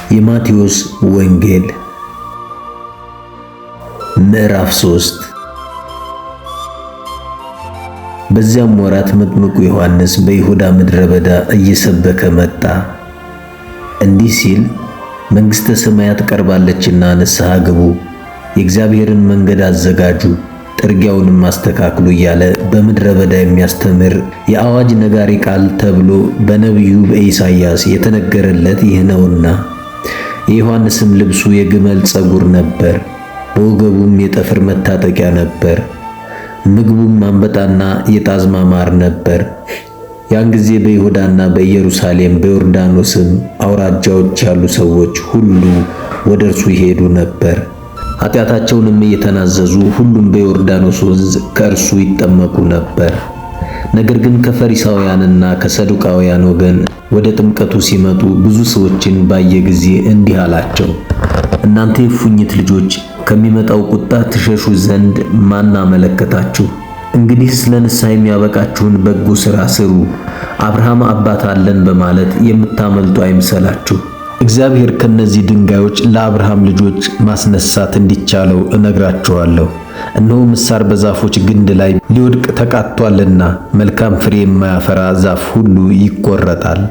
የማቴዎስ ወንጌል ምዕራፍ 3። በዚያም ወራት መጥምቁ ዮሐንስ በይሁዳ ምድረ በዳ እየሰበከ መጣ፣ እንዲህ ሲል መንግሥተ ሰማያት ቀርባለችና ንስሐ ግቡ፣ የእግዚአብሔርን መንገድ አዘጋጁ፣ ጥርጊያውንም አስተካክሉ እያለ በምድረ በዳ የሚያስተምር የአዋጅ ነጋሪ ቃል ተብሎ በነቢዩ በኢሳይያስ የተነገረለት ይህ ነውና። የዮሐንስም ልብሱ የግመል ፀጉር ነበር፣ በወገቡም የጠፍር መታጠቂያ ነበር። ምግቡም አንበጣና የጣዝማ ማር ነበር። ያን ጊዜ በይሁዳና በኢየሩሳሌም በዮርዳኖስም አውራጃዎች ያሉ ሰዎች ሁሉ ወደ እርሱ ይሄዱ ነበር። ኃጢአታቸውንም እየተናዘዙ ሁሉም በዮርዳኖስ ወንዝ ከእርሱ ይጠመቁ ነበር። ነገር ግን ከፈሪሳውያንና ከሰዱቃውያን ወገን ወደ ጥምቀቱ ሲመጡ ብዙ ሰዎችን ባየ ጊዜ እንዲህ አላቸው፣ እናንተ የእፉኝት ልጆች ከሚመጣው ቁጣ ትሸሹ ዘንድ ማን አመለከታችሁ? እንግዲህ ስለ ንስሐ የሚያበቃችሁን በጎ ሥራ ስሩ። አብርሃም አባት አለን በማለት የምታመልጡ አይምሰላችሁ። እግዚአብሔር ከነዚህ ድንጋዮች ለአብርሃም ልጆች ማስነሳት እንዲቻለው እነግራችኋለሁ። እነሆ ምሳር በዛፎች ግንድ ላይ ሊወድቅ ተቃጥቷልና መልካም ፍሬ የማያፈራ ዛፍ ሁሉ ይቆረጣል፣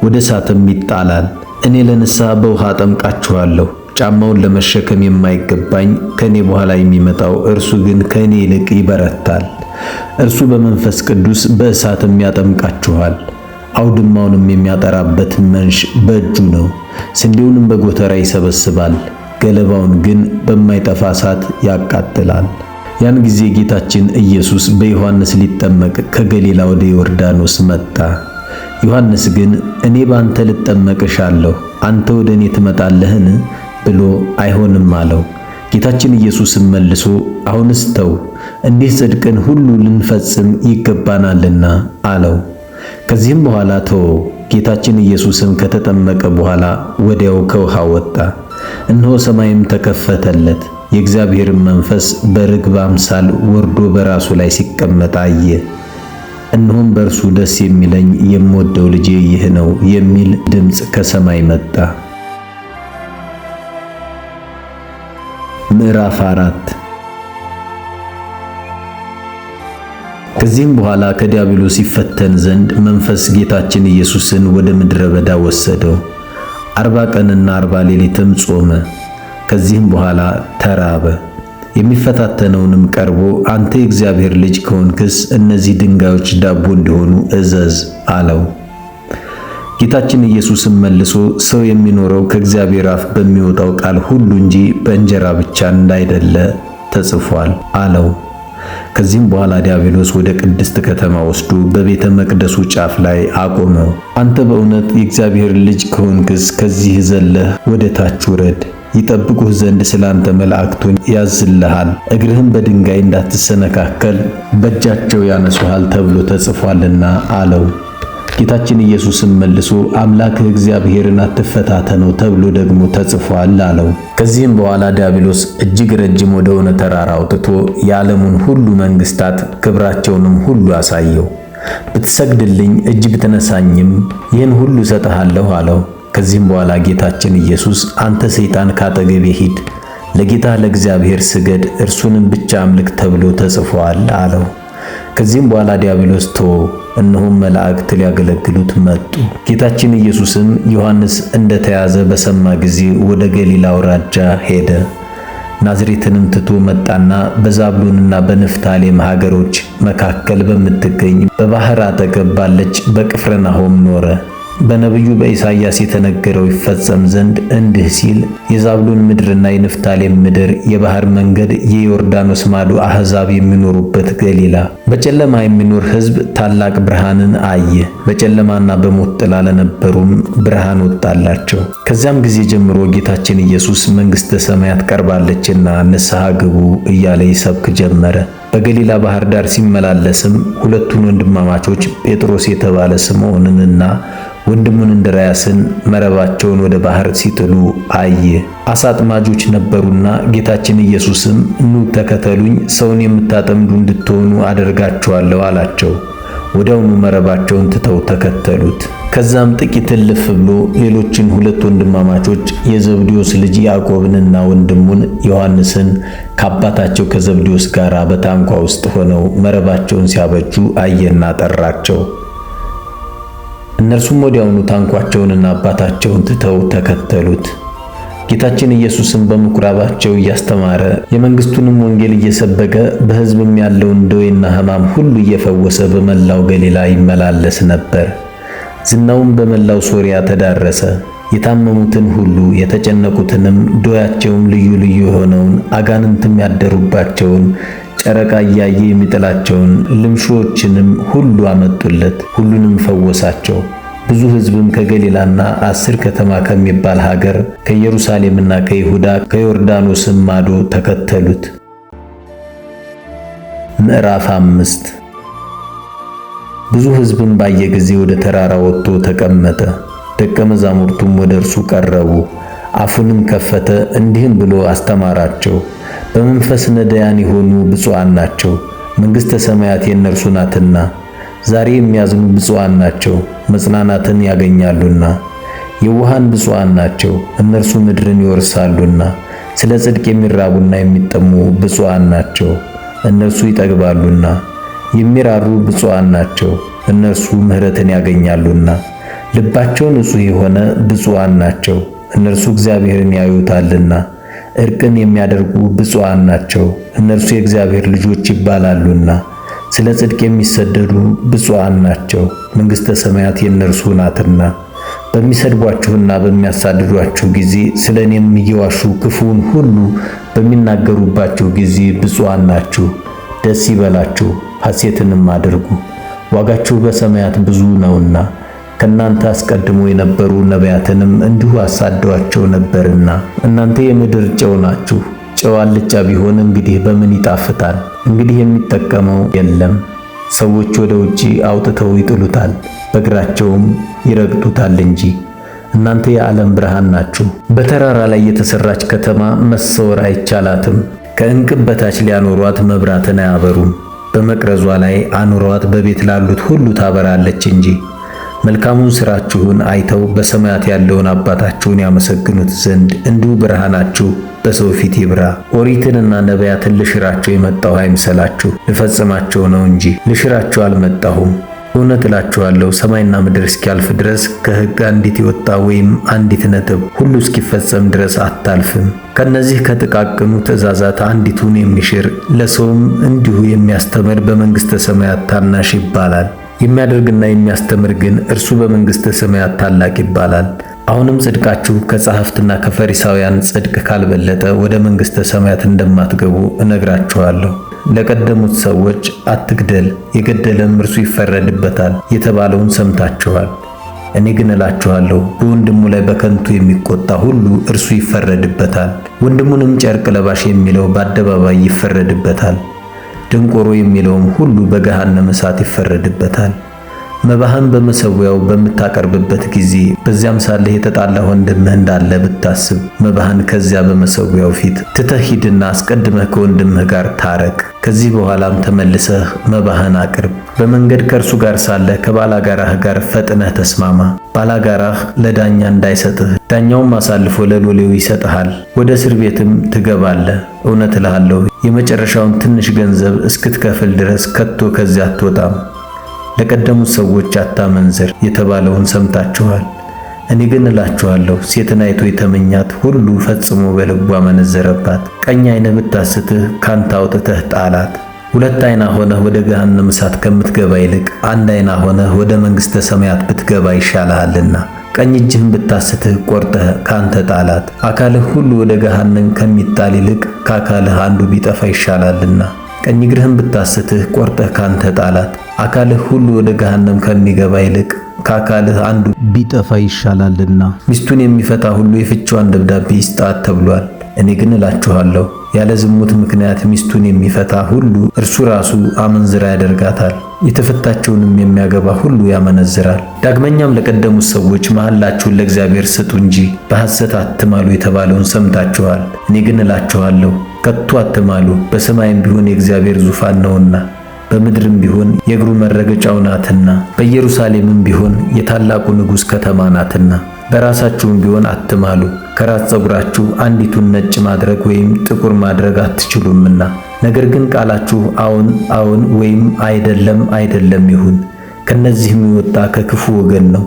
ወደ እሳትም ይጣላል። እኔ ለንስሐ በውሃ አጠምቃችኋለሁ። ጫማውን ለመሸከም የማይገባኝ ከኔ በኋላ የሚመጣው እርሱ ግን ከኔ ይልቅ ይበረታል። እርሱ በመንፈስ ቅዱስ በእሳትም ያጠምቃችኋል። አውድማውንም የሚያጠራበት መንሽ በእጁ ነው። ስንዴውንም በጎተራ ይሰበስባል፣ ገለባውን ግን በማይጠፋ እሳት ያቃጥላል። ያን ጊዜ ጌታችን ኢየሱስ በዮሐንስ ሊጠመቅ ከገሊላ ወደ ዮርዳኖስ መጣ። ዮሐንስ ግን እኔ በአንተ ልጠመቅ እሻለሁ፣ አንተ ወደ እኔ ትመጣለህን? ብሎ አይሆንም አለው። ጌታችን ኢየሱስም መልሶ አሁንስ ተው፣ እንዲህ ጽድቅን ሁሉ ልንፈጽም ይገባናልና አለው። ከዚህም በኋላ ተወው። ጌታችን ኢየሱስም ከተጠመቀ በኋላ ወዲያው ከውሃ ወጣ። እነሆ ሰማይም ተከፈተለት፣ የእግዚአብሔርን መንፈስ በርግብ አምሳል ወርዶ በራሱ ላይ ሲቀመጥ አየ። እነሆም በእርሱ ደስ የሚለኝ የምወደው ልጄ ይህ ነው የሚል ድምፅ ከሰማይ መጣ። ምዕራፍ 4። ከዚህም በኋላ ከዲያብሎስ ይፈተን ዘንድ መንፈስ ጌታችን ኢየሱስን ወደ ምድረ በዳ ወሰደው። 40 ቀንና 40 ሌሊትም ጾመ። ከዚህም በኋላ ተራበ። የሚፈታተነውንም ቀርቦ አንተ የእግዚአብሔር ልጅ ከሆንክስ እነዚህ ድንጋዮች ዳቦ እንዲሆኑ እዘዝ አለው። ጌታችን ኢየሱስም መልሶ ሰው የሚኖረው ከእግዚአብሔር አፍ በሚወጣው ቃል ሁሉ እንጂ በእንጀራ ብቻ እንዳይደለ ተጽፏል አለው። ከዚህም በኋላ ዲያብሎስ ወደ ቅድስት ከተማ ወስዶ በቤተ መቅደሱ ጫፍ ላይ አቆመው። አንተ በእውነት የእግዚአብሔር ልጅ ከሆንክስ ከዚህ ዘለህ ወደ ታች ውረድ፣ ይጠብቁህ ዘንድ ስላንተ መላእክቱን ያዝልሃል፣ እግርህም በድንጋይ እንዳትሰነካከል በእጃቸው ያነሱሃል ተብሎ ተጽፏልና አለው። ጌታችን ኢየሱስም መልሶ አምላክህ እግዚአብሔርን አትፈታተነው ተብሎ ደግሞ ተጽፏል አለው። ከዚህም በኋላ ዲያብሎስ እጅግ ረጅም ወደሆነ ተራራ አውጥቶ የዓለሙን ሁሉ መንግስታት ክብራቸውንም ሁሉ አሳየው። ብትሰግድልኝ እጅ ብትነሳኝም ይህን ሁሉ እሰጥሃለሁ አለው። ከዚህም በኋላ ጌታችን ኢየሱስ አንተ ሰይጣን ካጠገቤ ሂድ፣ ለጌታ ለእግዚአብሔር ስገድ፣ እርሱንም ብቻ አምልክ ተብሎ ተጽፏል አለው። ከዚህም በኋላ ዲያብሎስ ተወው፣ እነሆም መላእክት ሊያገለግሉት መጡ። ጌታችን ኢየሱስም ዮሐንስ እንደተያዘ በሰማ ጊዜ ወደ ገሊላ አውራጃ ሄደ። ናዝሬትንም ትቶ መጣና በዛብሎንና በንፍታሌም ሀገሮች መካከል በምትገኝ በባህር አጠገብ ባለች በቅፍርናሆም ኖረ። በነቢዩ በኢሳይያስ የተነገረው ይፈጸም ዘንድ እንዲህ ሲል የዛብሎን ምድርና የንፍታሌም ምድር፣ የባህር መንገድ፣ የዮርዳኖስ ማዶ አሕዛብ የሚኖሩበት ገሊላ። በጨለማ የሚኖር ሕዝብ ታላቅ ብርሃንን አየ። በጨለማና በሞት ጥላ ለነበሩም ብርሃን ወጣላቸው። ከዚያም ጊዜ ጀምሮ ጌታችን ኢየሱስ መንግሥተ ሰማያት ቀርባለችና ንስሐ ግቡ እያለ ይሰብክ ጀመረ። በገሊላ ባህር ዳር ሲመላለስም ሁለቱን ወንድማማቾች ጴጥሮስ የተባለ ስምዖንንና ወንድሙን እንድርያስን መረባቸውን ወደ ባህር ሲጥሉ አየ። አሳ አጥማጆች ነበሩና ጌታችን ኢየሱስም ኑ ተከተሉኝ፣ ሰውን የምታጠምዱ እንድትሆኑ አደርጋችኋለሁ አላቸው። ወዲያውኑ መረባቸውን ትተው ተከተሉት። ከዛም ጥቂት እልፍ ብሎ ሌሎችን ሁለት ወንድማማቾች የዘብዴዎስ ልጅ ያዕቆብንና ወንድሙን ዮሐንስን ከአባታቸው ከዘብዴዎስ ጋር በታንኳ ውስጥ ሆነው መረባቸውን ሲያበጁ አየና ጠራቸው። እነርሱም ወዲያውኑ ታንኳቸውንና አባታቸውን ትተው ተከተሉት። ጌታችን ኢየሱስም በምኩራባቸው እያስተማረ የመንግስቱንም ወንጌል እየሰበከ በሕዝብም ያለውን ደዌና ሕማም ሁሉ እየፈወሰ በመላው ገሊላ ይመላለስ ነበር። ዝናውም በመላው ሶርያ ተዳረሰ። የታመሙትን ሁሉ የተጨነቁትንም፣ ደዌያቸውም ልዩ ልዩ የሆነውን አጋንንትም ያደሩባቸውን ጨረቃ እያየ የሚጥላቸውን ልምሾችንም ሁሉ አመጡለት፣ ሁሉንም ፈወሳቸው። ብዙ ሕዝብም ከገሊላና 10 ከተማ ከሚባል ሀገር ከኢየሩሳሌምና ከይሁዳ ከዮርዳኖስም ማዶ ተከተሉት። ምዕራፍ 5። ብዙ ሕዝብም ባየ ጊዜ ወደ ተራራ ወጥቶ ተቀመጠ። ደቀ መዛሙርቱም ወደ እርሱ ቀረቡ። አፉንም ከፈተ፣ እንዲህም ብሎ አስተማራቸው። በመንፈስ ነዳያን የሆኑ ብፁዓን ናቸው፣ መንግሥተ ሰማያት የእነርሱ ናትና። ዛሬ የሚያዝኑ ብፁዓን ናቸው፣ መጽናናትን ያገኛሉና። የዋሃን ብፁዓን ናቸው፣ እነርሱ ምድርን ይወርሳሉና። ስለ ጽድቅ የሚራቡና የሚጠሙ ብፁዓን ናቸው፣ እነርሱ ይጠግባሉና። የሚራሩ ብፁዓን ናቸው፣ እነርሱ ምሕረትን ያገኛሉና። ልባቸው ንጹሕ የሆነ ብፁዓን ናቸው፣ እነርሱ እግዚአብሔርን ያዩታልና። እርቅን የሚያደርጉ ብፁዓን ናቸው፣ እነርሱ የእግዚአብሔር ልጆች ይባላሉና። ስለ ጽድቅ የሚሰደዱ ብፁዓን ናቸው፣ መንግሥተ ሰማያት የእነርሱ ናትና። በሚሰድቧችሁና በሚያሳድዷችሁ ጊዜ ስለ እኔም እየዋሹ ክፉውን ሁሉ በሚናገሩባችሁ ጊዜ ብፁዓን ናችሁ። ደስ ይበላችሁ፣ ሐሴትንም አድርጉ፣ ዋጋችሁ በሰማያት ብዙ ነውና። ከእናንተ አስቀድሞ የነበሩ ነቢያትንም እንዲሁ አሳደዋቸው ነበርና። እናንተ የምድር ጨው ናችሁ። ጨው አልጫ ቢሆን እንግዲህ በምን ይጣፍጣል? እንግዲህ የሚጠቀመው የለም። ሰዎች ወደ ውጪ አውጥተው ይጥሉታል፣ በእግራቸውም ይረግጡታል እንጂ። እናንተ የዓለም ብርሃን ናችሁ። በተራራ ላይ የተሰራች ከተማ መሰወር አይቻላትም። ከእንቅብ በታች ሊያኖሯት መብራትን አያበሩም። በመቅረዟ ላይ አኑሯት በቤት ላሉት ሁሉ ታበራለች እንጂ። መልካሙን ሥራችሁን አይተው በሰማያት ያለውን አባታችሁን ያመሰግኑት ዘንድ እንዲሁ ብርሃናችሁ በሰው ፊት ይብራ። ኦሪትንና ነቢያትን ልሽራቸው የመጣሁ አይምሰላችሁ፣ ልፈጽማቸው ነው እንጂ ልሽራቸው አልመጣሁም። እውነት እላችኋለሁ ሰማይና ምድር እስኪያልፍ ድረስ ከሕግ አንዲት የወጣ ወይም አንዲት ነጥብ ሁሉ እስኪፈጸም ድረስ አታልፍም። ከነዚህ ከጥቃቅኑ ትእዛዛት አንዲቱን የሚሽር ለሰውም እንዲሁ የሚያስተምር በመንግሥተ ሰማያት ታናሽ ይባላል። የሚያደርግና የሚያስተምር ግን እርሱ በመንግሥተ ሰማያት ታላቅ ይባላል። አሁንም ጽድቃችሁ ከጸሐፍትና ከፈሪሳውያን ጽድቅ ካልበለጠ ወደ መንግሥተ ሰማያት እንደማትገቡ እነግራችኋለሁ። ለቀደሙት ሰዎች አትግደል፣ የገደለም እርሱ ይፈረድበታል የተባለውን ሰምታችኋል። እኔ ግን እላችኋለሁ በወንድሙ ላይ በከንቱ የሚቆጣ ሁሉ እርሱ ይፈረድበታል። ወንድሙንም ጨርቅ ለባሽ የሚለው በአደባባይ ይፈረድበታል። ደንቆሮ የሚለውም ሁሉ በገሃነመ እሳት ይፈረድበታል። መባህን በመሠዊያው በምታቀርብበት ጊዜ በዚያም ሳለህ የተጣላ ወንድምህ እንዳለ ብታስብ መባህን ከዚያ በመሠዊያው ፊት ትተህ ሂድና አስቀድመህ ከወንድምህ ጋር ታረቅ። ከዚህ በኋላም ተመልሰህ መባህን አቅርብ። በመንገድ ከእርሱ ጋር ሳለህ ከባላጋራህ ጋር ፈጥነህ ተስማማ። ባላጋራህ ለዳኛ እንዳይሰጥህ፣ ዳኛውም አሳልፎ ለሎሌው ይሰጥሃል፣ ወደ እስር ቤትም ትገባለህ። እውነት እልሃለሁ የመጨረሻውን ትንሽ ገንዘብ እስክትከፍል ድረስ ከቶ ከዚያ አትወጣም። ለቀደሙት ሰዎች አታመንዝር የተባለውን ሰምታችኋል። እኔ ግን እላችኋለሁ ሴትን አይቶ የተመኛት ሁሉ ፈጽሞ በልቡ አመነዘረባት። ቀኝ ዓይንህ ብታስትህ ካንተ አውጥተህ ጣላት። ሁለት ዓይና ሆነህ ወደ ገሃነመ እሳት ከምትገባ ይልቅ አንድ ዓይና ሆነህ ወደ መንግሥተ ሰማያት ብትገባ ይሻልሃልና። ቀኝ እጅህን ብታስትህ ቆርጠህ ካንተ ጣላት። አካልህ ሁሉ ወደ ገሃነም ከሚጣል ይልቅ ከአካልህ አንዱ ቢጠፋ ይሻላልና። ቀኝ እግርህን ብታስትህ ቆርጠህ ካንተ ጣላት። አካልህ ሁሉ ወደ ገሃነም ከሚገባ ይልቅ ከአካልህ አንዱ ቢጠፋ ይሻላልና። ሚስቱን የሚፈታ ሁሉ የፍችዋን ደብዳቤ ይስጣት ተብሏል። እኔ ግን እላችኋለሁ ያለ ዝሙት ምክንያት ሚስቱን የሚፈታ ሁሉ እርሱ ራሱ አመንዝራ ያደርጋታል፣ የተፈታችውንም የሚያገባ ሁሉ ያመነዝራል። ዳግመኛም ለቀደሙት ሰዎች መሐላችሁን ለእግዚአብሔር ስጡ እንጂ በሐሰት አትማሉ የተባለውን ሰምታችኋል። እኔ ግን እላችኋለሁ ከቶ አትማሉ፣ በሰማይም ቢሆን የእግዚአብሔር ዙፋን ነውና፣ በምድርም ቢሆን የእግሩ መረገጫው ናትና፣ በኢየሩሳሌምም ቢሆን የታላቁ ንጉሥ ከተማ ናትና። በራሳችሁም ቢሆን አትማሉ፣ ከራስ ፀጉራችሁ አንዲቱን ነጭ ማድረግ ወይም ጥቁር ማድረግ አትችሉምና። ነገር ግን ቃላችሁ አዎን አዎን ወይም አይደለም አይደለም ይሁን። ከነዚህም የወጣ ከክፉ ወገን ነው።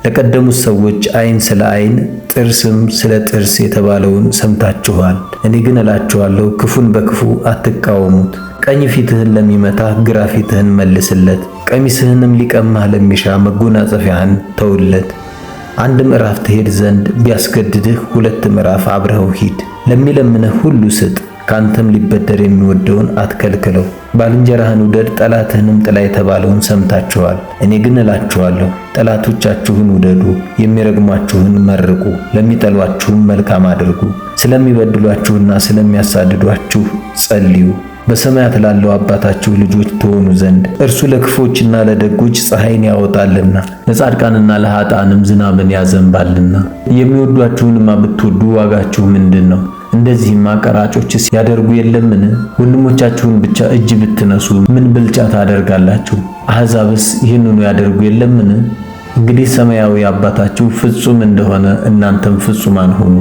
ለቀደሙት ሰዎች ዓይን ስለ ዓይን ጥርስም ስለ ጥርስ የተባለውን ሰምታችኋል። እኔ ግን እላችኋለሁ ክፉን በክፉ አትቃወሙት። ቀኝ ፊትህን ለሚመታህ ግራ ፊትህን መልስለት፣ ቀሚስህንም ሊቀማህ ለሚሻ መጎናጸፊያህን ተውለት። አንድ ምዕራፍ ትሄድ ዘንድ ቢያስገድድህ ሁለት ምዕራፍ አብረኸው ሂድ። ለሚለምንህ ሁሉ ስጥ፣ ካንተም ሊበደር የሚወደውን አትከልክለው። ባልንጀራህን ውደድ ጠላትህንም ጥላ የተባለውን ሰምታችኋል። እኔ ግን እላችኋለሁ ጠላቶቻችሁን ውደዱ፣ የሚረግሟችሁን መርቁ፣ ለሚጠሏችሁም መልካም አድርጉ፣ ስለሚበድሏችሁና ስለሚያሳድዷችሁ ጸልዩ። በሰማያት ላለው አባታችሁ ልጆች ትሆኑ ዘንድ እርሱ ለክፎችና ለደጎች ፀሐይን ያወጣልና ለጻድቃንና ለኃጥአንም ዝናብን ያዘንባልና። የሚወዷችሁንማ ብትወዱ ዋጋችሁ ምንድን ነው? እንደዚህማ ቀራጮችስ ያደርጉ የለምን? ወንድሞቻችሁን ብቻ እጅ ብትነሱ ምን ብልጫ ታደርጋላችሁ? አሕዛብስ ይህንኑ ያደርጉ የለምን? እንግዲህ ሰማያዊ አባታችሁ ፍጹም እንደሆነ እናንተም ፍጹማን ሁኑ።